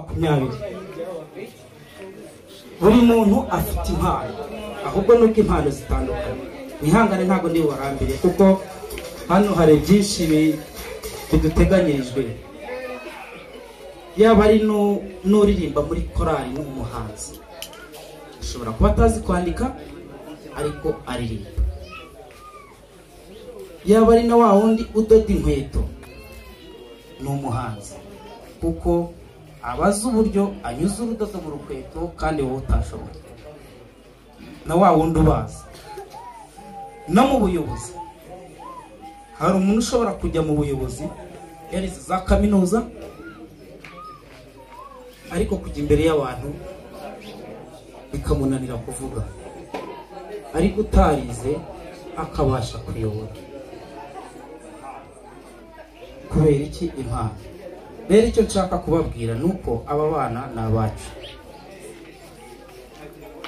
20. Buri muntu afite impano, ahubwo nuko impano zitandukanye. Mwihangane ntabwo ndi bubarambire kuko hano hari byinshi biduteganyirijwe. Yaba ari n'uririmba muri korali n'umuhanzi, ashobora kuba atazi kwandika ariko aririmba. Yaba ari na wa wundi udoda inkweto, ni umuhanzi kuko abaza uburyo anyuza urudodo mu rukweto kandi wowe utashoboye. Na wa wundi ubaza. No mu buyobozi hari umuntu ushobora kujya mu buyobozi yarize za kaminuza, ariko kujya imbere y'abantu bikamunanira kuvuga, ariko utarize akabasha kuyobora. Kubera iki? Impano. Rero icyo nshaka kubabwira nuko aba bana ni abacu,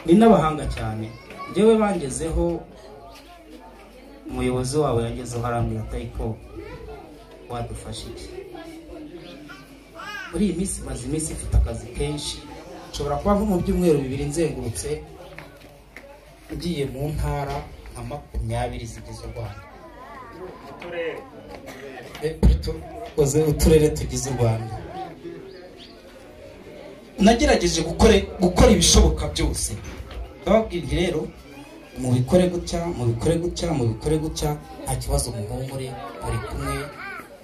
ni n'abahanga cyane. Njyewe bangezeho, umuyobozi wabo yangezeho arambwira ati ariko wadufasha iki? Muri iyi minsi maze iminsi mfite akazi kenshi, nshobora kuba nko mu byumweru 2 nzengurutse ngiye mu ntara nka 20 zigize u Rwanda, uturere tugize u Rwanda. Nagerageje gukora ibishoboka byose, ndababwira nti rero mubikore gutya, mubikore gutya, mubikore gutya, nta kibazo, muhumure, muri kumwe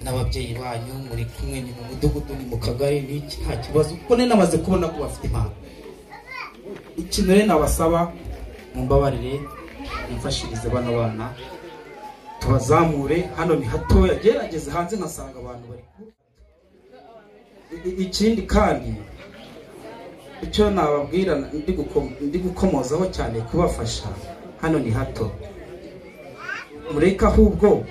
n'ababyeyi banyu, muri kumwe ni mu mudugudu, ni mu kagari, n'iki, nta kibazo, kuko nari namaze kubona ko bafite impano. Ikintu rero nabasaba, mumbabarire mumfashirize bano bana tubazamure. Hano ni hatoya, gerageze hanze nkasanga abantu bari. Ikindi kandi icyo nababwira ndi gukomozaho cyane kubafasha, hano ni hato, mureke ahubwo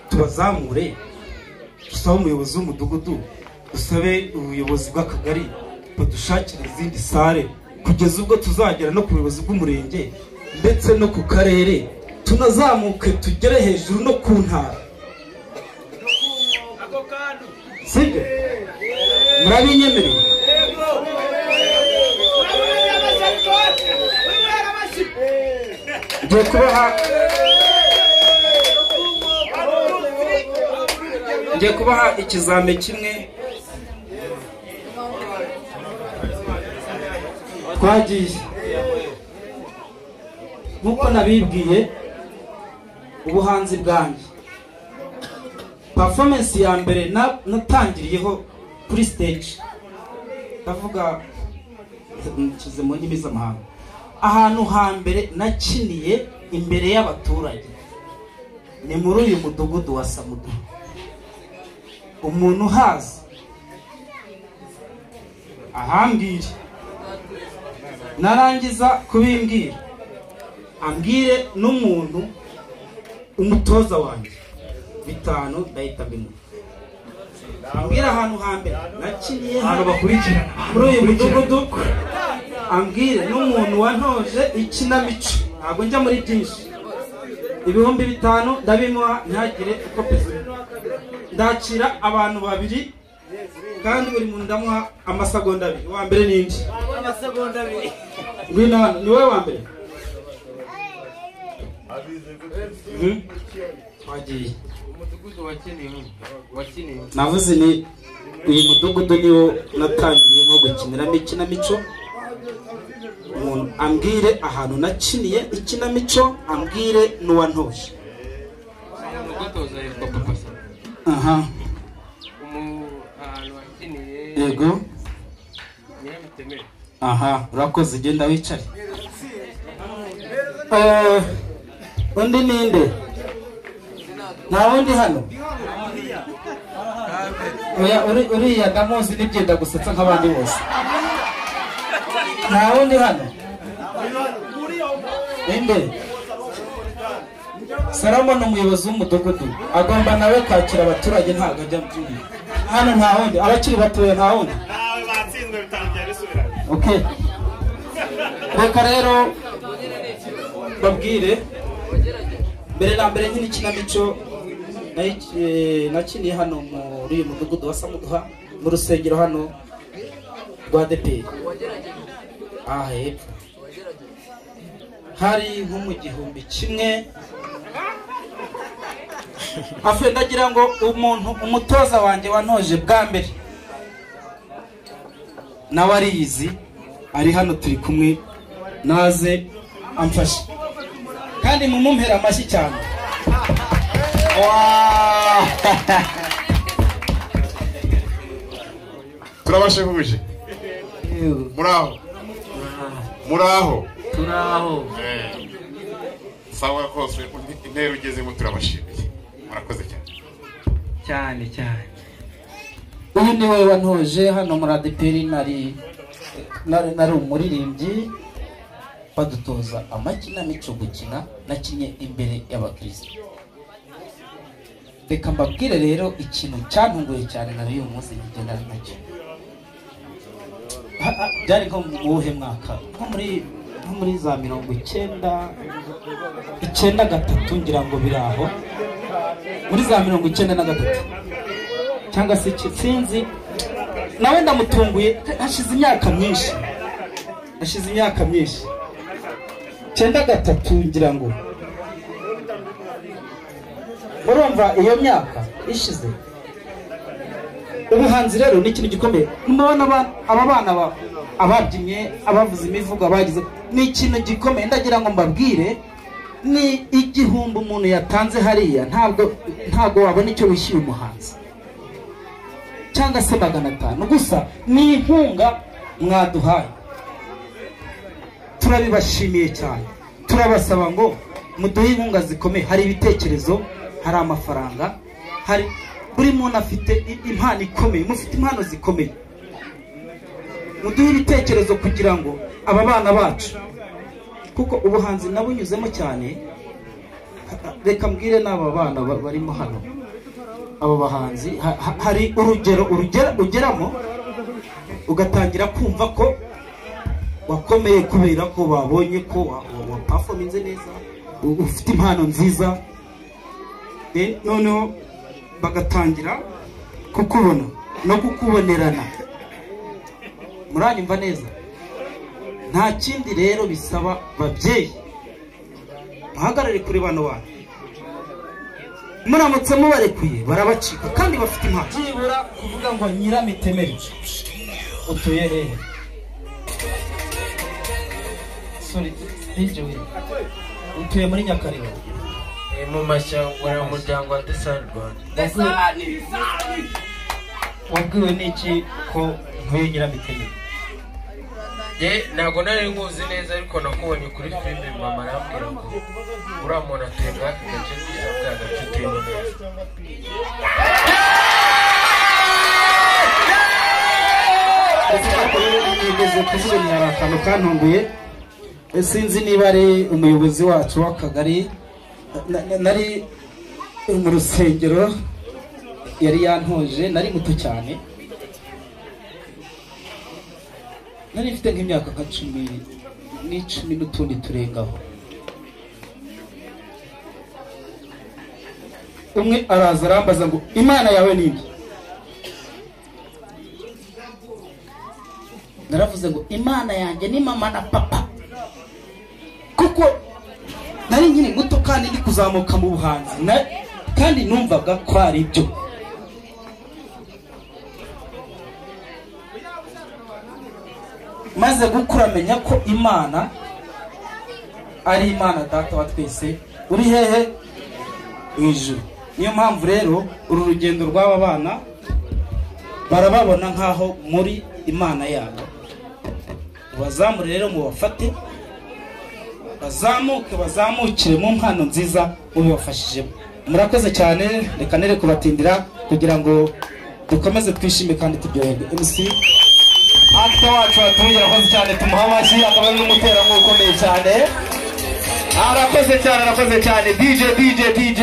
tubazamure, dusabe umuyobozi w'umudugudu, dusabe ubuyobozi bw'akagari badushakire izindi sare, kugeza ubwo tuzagera no ku buyobozi bw'umurenge ndetse no ku karere, tunazamuke tugere hejuru no ku ntara. Sibyo? Murabinyemereye? Ngiye kubaha ikizame kimwe. Twagiye nkuko nabibwiye ubuhanzi bwanjye, performance ya mbere natangiriyeho kuri stage, ndavuga nshyize mu ndimi z'amahanga, ahantu hambere nakiniye imbere y'abaturage ni muri uyu mudugudu wa Samuduha. Umuntu uhazi ahambwire, narangiza kubimbwira ambwire n'umuntu umutoza wanjye, 5 ndahita mbimuha. Ambwira ahantu hambere nakiniye ahantu bakurikirana muri uyu mudugudu, ambwire n'umuntu wantoje ikinamico. Ntabwo njya muri byinshi, 5000 ndabimuha ntihagire uko pesa. Ndakira abantu 2 kandi buri muntu ndamuha amasegonda 2. Uwa mbere nindi? Amasegonda 2. Ngwino hano, ni wowe wa mbere. Twagiye. Umudugudu wakiniye. Navuze ni uyu mudugudu niwo natangiriyemo gukiniramo ikinamico. Umuntu ambwire ahantu nakiniye ikinamico, ambwire n'uwantoje. Umugutoza yitwa Papa Sava. Aha. Ahantu wakiniye. Yego. Nyiramutemeri. Aha, urakoze, genda wicare. Undi ninde? Nta wundi hano? Oya, uriya ndamuzi n'ibyenda gusetsa nk'abandi bose. Nta wundi hano? Inde? Salomo ni umuyobozi w'umudugudu, agomba nawe kwakira abaturage, ntabwo ajya byumva. Hano nta wundi, abakiri batoya nta wundi. Nawe batsinzwe 5 bya bisubiranye. Okay. Reka rero babwire mbere na mbere nkini ikinamico nakiniye hano muri uyu mudugudu wa Samuduha, Mu rusengero hano rwa ADEPR aha hepfo, hari nko mu 1000. Afe ndagira ngo umuntu umutoza wanjye wantoje bwa mbere nawe ariyizi, ari hano turi kumwe, naze amfashe kandi mumumpera amashyi cyane. Turabashimuje. Muraho. Muraho. Turaho. Sawa rwose intera ugezemo turabashimiye. Murakoze cyane. Cyane cyane. Uyu ni we wantoje hano muri ADEPR, nari umuririmbyi, badutoza amakinamico gukina, nakinye imbere y'abakristo. Reka mbabwire rero ikintu cyantunguye cyane na uyu munsi nkigendana nacyo. Byari nko mu wuhe mwaka? Nko muri za 93 ngira ngo biraho, muri za 93 cyangwa se sinzi, nawe ndamutunguye. Hashize imyaka myinshi, hashize imyaka myinshi, 93 ngira ngo. Murumva iyo myaka ishize. Ubuhanzi rero ni ikintu gikomeye. Mubona aba bana ababyinnye, abavuze imivugo, abagize, ni ikintu gikomeye. Ndagira ngo mbabwire, ni 1000 umuntu yatanze hariya, ntabwo wabona icyo wishyuye umuhanzi cyangwa se 500 gusa. Ni inkunga mwaduhaye, turabibashimiye cyane. Turabasaba ngo muduhe inkunga zikomeye. Hari ibitekerezo, hari amafaranga, hari buri muntu afite impano ikomeye, mufite impano zikomeye. Muduhe ibitekerezo kugira ngo aba bana bacu, kuko ubuhanzi nabunyuzemo cyane. Reka mbwire n'aba bana barimo hano, aba bahanzi, hari urugero ugeramo ugatangira kumva ko wakomeye kubera ko babonye ko wa performinze neza, ufite impano nziza, noneho bagatangira kukubona no kukubonerana. Muranyumva neza? Nta kindi rero bisaba babyeyi, muhagarare kuri bano bana. Muramutse mubarekuye barabacika kandi bafite impano. Byibura kuvuga ngo Nyiramitemeri utuye hehe? Sorry, DJ we. Utuye muri Nyakariro. Mu mashyamba y'umuryango wa Desani Rwanda. Wabwiwe n'iki ko ntuye Nyiramitemeri? Ntabwo nari nkuzi neza, ariko nakubonye kuri filime, mama arambwira ngo uriya muntu atuye muri aka gace, gusa bwa gace utuyemo neza. Nigeze kuvuga hari akantu kantunguye, sinzi niba ari umuyobozi wacu w'akagari. Nari mu rusengero yari yantoje, nari muto cyane, nari mfite nk'imyaka nka 10 n'utundi turengaho. Umwe araza arambaza ngo Imana yawe ni nde? Naravuze ngo Imana yanjye ni mama na papa, kuko nari nkiri muto kandi ndi kuzamuka mu buhanzi, kandi numvaga ko ari ibyo. Maze gukura menya ko Imana ari Imana data wa twese uri hehe? Mu ijuru. Niyo mpamvu rero uru rugendo rw'aba bana barababona nkaho muri Imana yabo. Bazamure rero mubafate, bazamuke, bazamukire mu mpano nziza mubibafashijemo. Murakoze cyane, reka nere kubatindira kugira ngo dukomeze twishime kandi turyoherwe. MC Actor wacu watuye arakoze cyane, tumuha amashyi, akaba ari n'umuterankunga ukomeye cyane. Arakoze cyane, arakoze cyane. DJ DJ DJ.